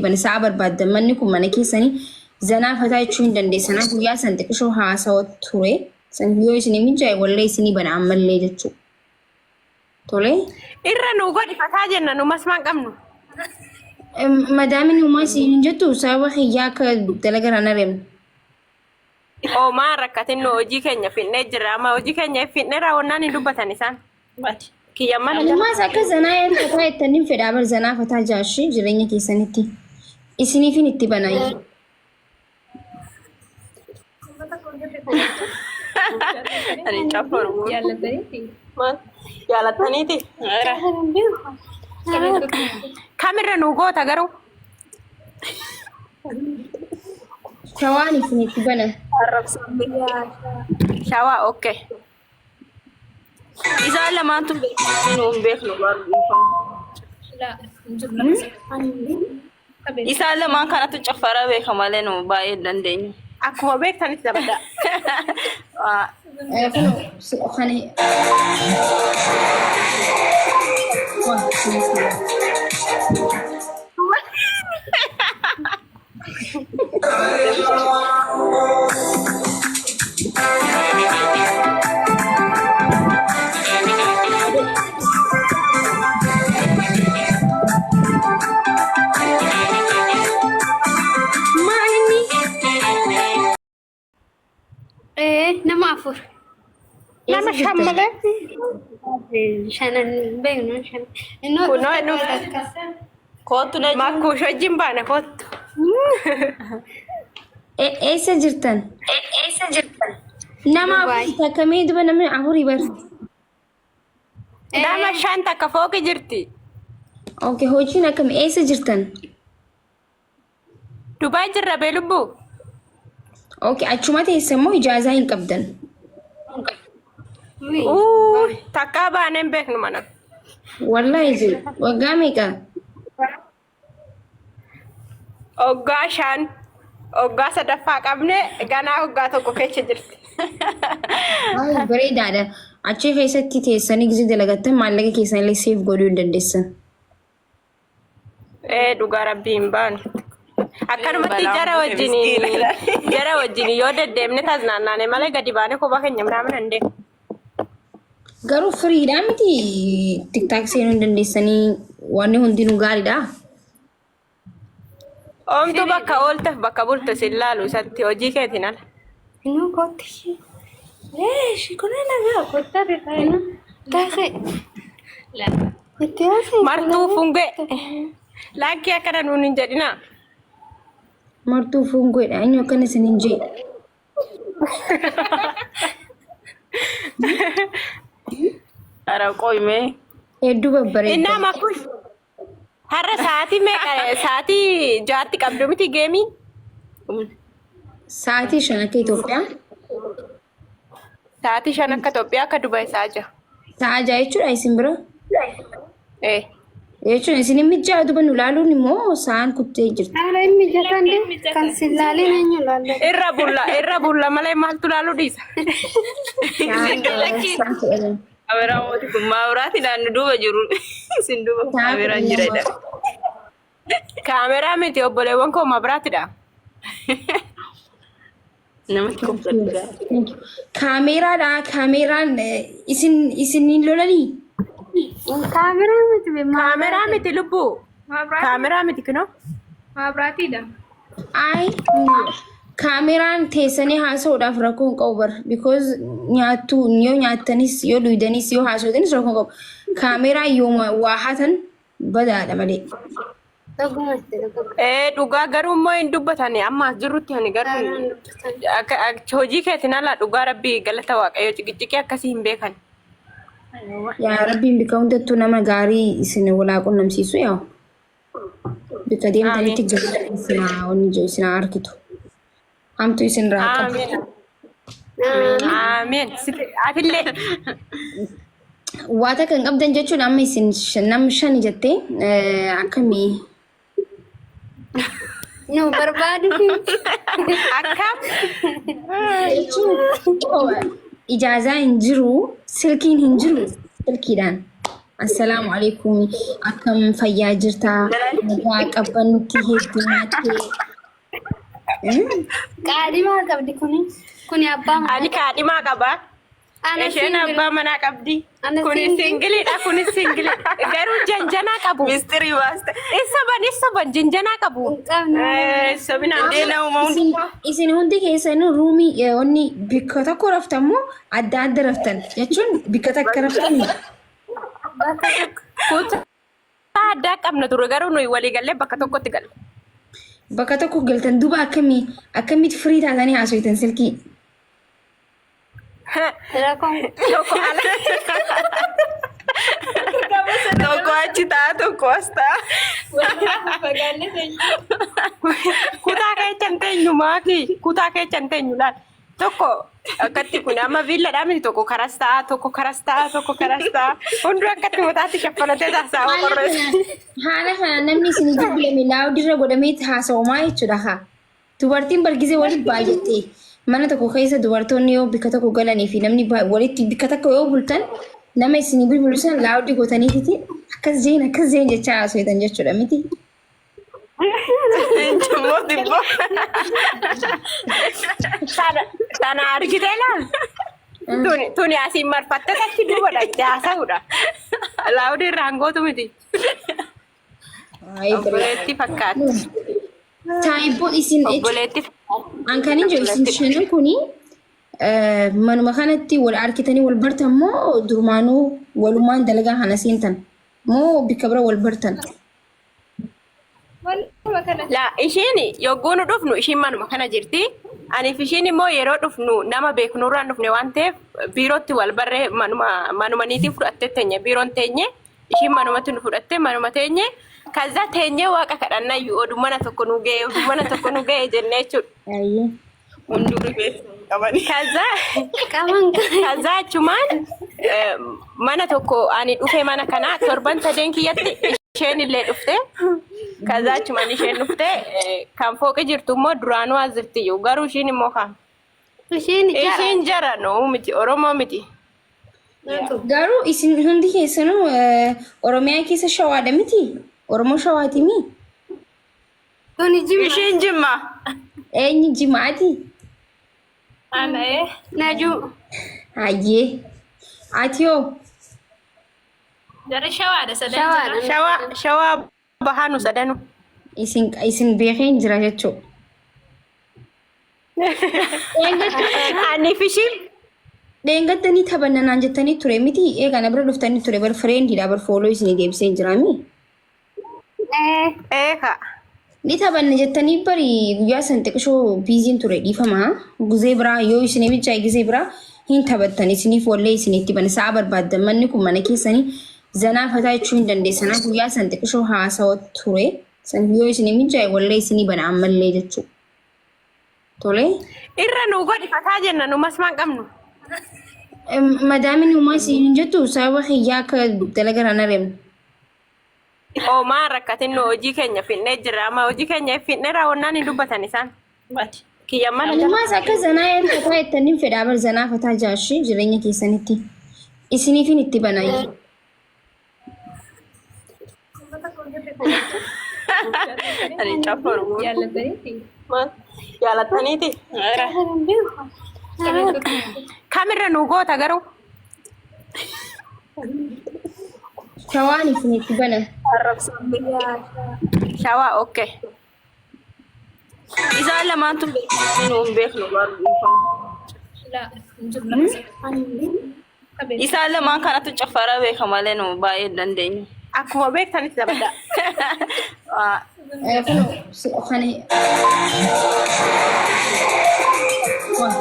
bana sa'a barbaaddan manni kun mana keessanii zanaa fataa jechuu hin dandeessanaa guyyaa san xiqishoo haasawa ture san yoo isinii mijaa'e wallee isinii bana ammallee jechuu. Tole. Irra nuu godhi fataa jenna nu masmaan qabnu. Madaamin uumaa isin hin jettu sababa kiyyaa akka dalaga irraa hin ari'amne. Homaa rakkatin nu hojii keenya finnee jirra amma hojii keenya finnee raawwannaan hin dubbatan isaan. Kiyya mana jala. Ammaas akka zanaa yoo fataa jettaniin fedhaa bar zanaa fataa jaashii jireenya keessanitti isiniifin itti banaa. Ani cafaru. Maal? Jaalattaniiti? Kamirra nuu goota garuu? Shawaan isinitti bana. Shawaa okay. Isaan lamaantu beekamanii nu hin beeknu garuu dhiifama. Isaan lamaan kanatu caffara beeka malee nu baay'ee hin dandeenyu. Akkuma beektanitti dabaddaa. Kan Maal inni? Nama afur. Nama shan malee. Shanan beeknu shan. Innoo Kunoo nu Koottu na jiru. makkuush wajjin baana koottu. Eessa jirtan? Nama afur takka mee duba namni afurii bar. Nama shan takka fooqi jirti. Okay, hojiin akkam eessa jirtan? Dubaay jirra bee lubbuu. Okay, achuma teessa immoo ijaazaa hin qabdan. Uu takkaa baanee hin beeknu mana. Wallahi jiru. Waggaa meeqa? Waggaa 5 waggaa sadaffaa qabne ganaa waggaa tokko keessa jirti. Baay'ee bareedaadha. Achi keessatti teessanii gisee dalagattan maallaqa keessan illee seef godhuu hin dandeessan. Ee dhugaa rabbii hin baanu. Akkanumatti Balaan jara buute wajjin miskiina. jara wajjin yoo deddeemne taznaannaane malee gadi baanee kophaa keenya minaamin hin deemu. Garuu firiidhaa miti tiktaak seenuu hin dandeessanii wanni hundinuu gaariidha. Oomtuu bakka oolteef bakka bulte sin laalu isatti hojii keetiin ala. Inuu kootti ishee. Leeshi kun nagaa kottaa beekaa. Taasee. Itti haasa'e. Martuu fungee. Laakkii akkana nuun hin jedhinaa. Martuu fungoodha. Eenyu akkana isin hin jee. Ara qoyimee. Hedduu babbareedda. Innaa makush. Har'a sa'aatii meeqa sa'aatii 6tti qabdu miti geemii? Sa'aatii 5 akka Itoophiyaa. Sa'aatii 5 akka Itoophiyaa akka Dubaay sa'a 6. Sa'a 6 jechuudha isin bira. Ee. Jechuun isin hin mijjaa duba nu laaluun immoo sa'aan kuttee jirti. Haala hin mijataan de kan si laaleen eenyu laalla. Irra bulla irra bulla malee maaltu laaluu dhiisa? Isin Sa'a lakkii. 10. Kaameraa mooti kun maabiraatiidhaan nu duuba jiru. Isin duuba Sa'a kaameraan kudha jira lama. jedha. Kaameraa miti obboleewwan koo mabiraatidha. Namatti kofladha. Thank you. Kaameeraadha. Kaameeraan isin isin hin lolanii? Kaameraa miti be Kaameraa miti lubbuu. Kaameraa miti kinoo. Mabraatiidha. Ay kaameraan teessanii haasa'uudhaaf rakkoo hin qabu bar because nyaattu yoo nyaattanis yoo dhuydanis yoo haasa'utanis rakkoo hin qabu. Kaameraan yooma waa hatan badaadha malee. Dhugumatti dhuguma. Ee dhugaa garuu immoo hin dubbatani amma as jirrutti ani garuu akka hojii keetiin ala dhugaa rabbii galata waaqayyo ciqiciqii akkasii hin beekan. Yaa rabbiin bika hundattuu nama gaarii isin walaa qunnamsiisu yaa bika deemtanitti gaarii isin haa wanni jiru isin haa argitu. Hamtuu isin irraa haa qabu. Amiin. Amiin. Atillee. Waa takka hin qabdan jechuun amma isin nam shani jettee akkamii Nu barbaadu. Akkam. Jechuun ijaazaa hin jiru silkiin hin jiru silkiidhaan Assalaamu alaikum akkam fayyaa jirtaa nagaa qabbannutti heddummaatti. Qaadhimaa qabdi kuni. Kuni abbaa manaa. Ani kaadhimaa qaba. Ana Isheen single. abbaa manaa qabdi. Ana Kuni single. singiliidha. Kuni singiliidha. Garuu janjanaa qabu. Mistirii baaste. Isa ban isa ban janjanaa qabu. Hin qabnu. Sobinaan Indee nama Isin hundumaa. isin hundi keessanuu ruumii wanni bikka tokko raftan moo adda adda raftan jechuun bikka takka raftan Bakka tokko. Kutaa addaa qabna ture garuu nuyi walii gallee bakka tokkotti galle. Bakka tokko galtan duuba akkamii akkamitti firii taatanii haasoftan silkii? Rakkoon Tokko ala. Tokko achi ta'a tokko as ta'a. Kutaa keessa hin teenyu maaki. Kutaa keessa hin teenyu laal. Tokko akkatti kun amma viilladhaa miti tokko karas ta'a tokko karas ta'a tokko karas ta'a. Hunduu akkatti mataatti shaffalatee taasisaa Haala qorreessa. kana haala kana namni isin jibbilame laawudirra godhamee haasa'umaa jechuudha haa. Dubartiin bargisee walitti baay'atte mana tokko keessa dubartoonni yoo bikka tokko galanii fi namni walitti bikka tokko yoo bultan nama isin bilbilu san laawudii gootaniifiti akkas jeen akkas jeen jechaa haasoftan jechuudha miti. Injimmoo dibboo. Sana sana argitee laal? Tuni tuni asiin marfattee achi duuba dhaqxee haasa'uudha. Laawudii irraa hangootu miti. Ay, Obboleetti fakkaatti. Taayibboo isin Obboleetti fakkaatti. an kan hin jiru isin shanan kuni manuma kanatti wal argitanii wal bartan moo durumaanuu walumaan dalagaa kana seentan moo bikka bira wal bartan? Waluma kana. Laa ishiin yogguu nu dhufnu ishiin manuma kana jirti. Aniif ishiin immoo yeroo dhufnu nama beeknurraan dhufne waan ta'eef biirootti wal barree manuma manuma niitii fudhattee teenye biiroon teenye ishiin manumatti nu fudhattee manuma teenye kaza teenyee waaqa kadhannayyuu oduu mana tokko nu ga'e oduu mana tokko nu ga'e jennee jechuudha. Ayyee. Hunduu rifeensa hin qabani. Kaza qaban kaza achumaan mana tokko ani dhufe mana kana torban sadeen kiyyatti isheen illee dhufte. Kaza achumaan isheen dhufte kan fooqi jirtu immoo duraanuu as jirtiyyuu garuu ishiin immoo kaan. Isheen jara. Ishiin jara noo miti Oromoo miti. Garuu isin hundi keessanuu Oromiyaa keessa shawaadha miti? Oromoo shawaati mi? Tuni jimma. Ishiin jimma. Eenyu jimaati? Ana ee. Najuu. Hayyee. Ati hoo? Jarri shawaadha sadan Shawaadha. jira. Shawaa shawaa bahaanu sadanu. Isin isin beekeen jira jechuudha. Aniif ishiin Dheengattanii taphannanaan jettanii ture miti eega na bira dhuftanii ture bar fireendiidha bar fooloo isinii deebisee jiraami. Ee. eeka. Ni taphanna jettanii bari guyyaa san xiqishoo biiziin ture dhiifama. Guzee biraa yoo isinii bichaa'e gizee biraa hin taphattan isiniif wallee isinitti bana sa'a barbaaddan manni kun mana keessanii zanaa fataa jechuu hin dandeessanaa guyyaa san xiqishoo haasawa ture. San yoo isinii mijaa'e wallee isinii bana ammallee jechuu. Tole. Irra nu godhi fataa jenna nu masmaan qabnu. Madaamin uumaa isin hin jettu sababa kiyyaa akka dalagaa irraan areemne. Oomaa rakkatin nu hojii keenya finnee jirra amma hojii keenya finnee raawwannaan hin dubbatan isaan. Kiyya mana jala. Anumaas akka zanaa fataa jettaniin fedhaa bar zanaa fataa jaashii jireenya keessanitti. Isiniifin itti banaa. Ani caffaru. Jaallataniiti. Maal? Jaalattaniiti. Kamirra nu goota garuu. Shawaan isinitti bana. Shawaa okay. Isaan lamaantu beekamanii nu hin beeknu garuu dhiifama. Laa hin jiru nama sana. Isaan lamaan kanatu caffara beeka malee nu baay'ee hin dandeenyu. Akkuma beektanitti taphadha. Kunoo kana. Waa.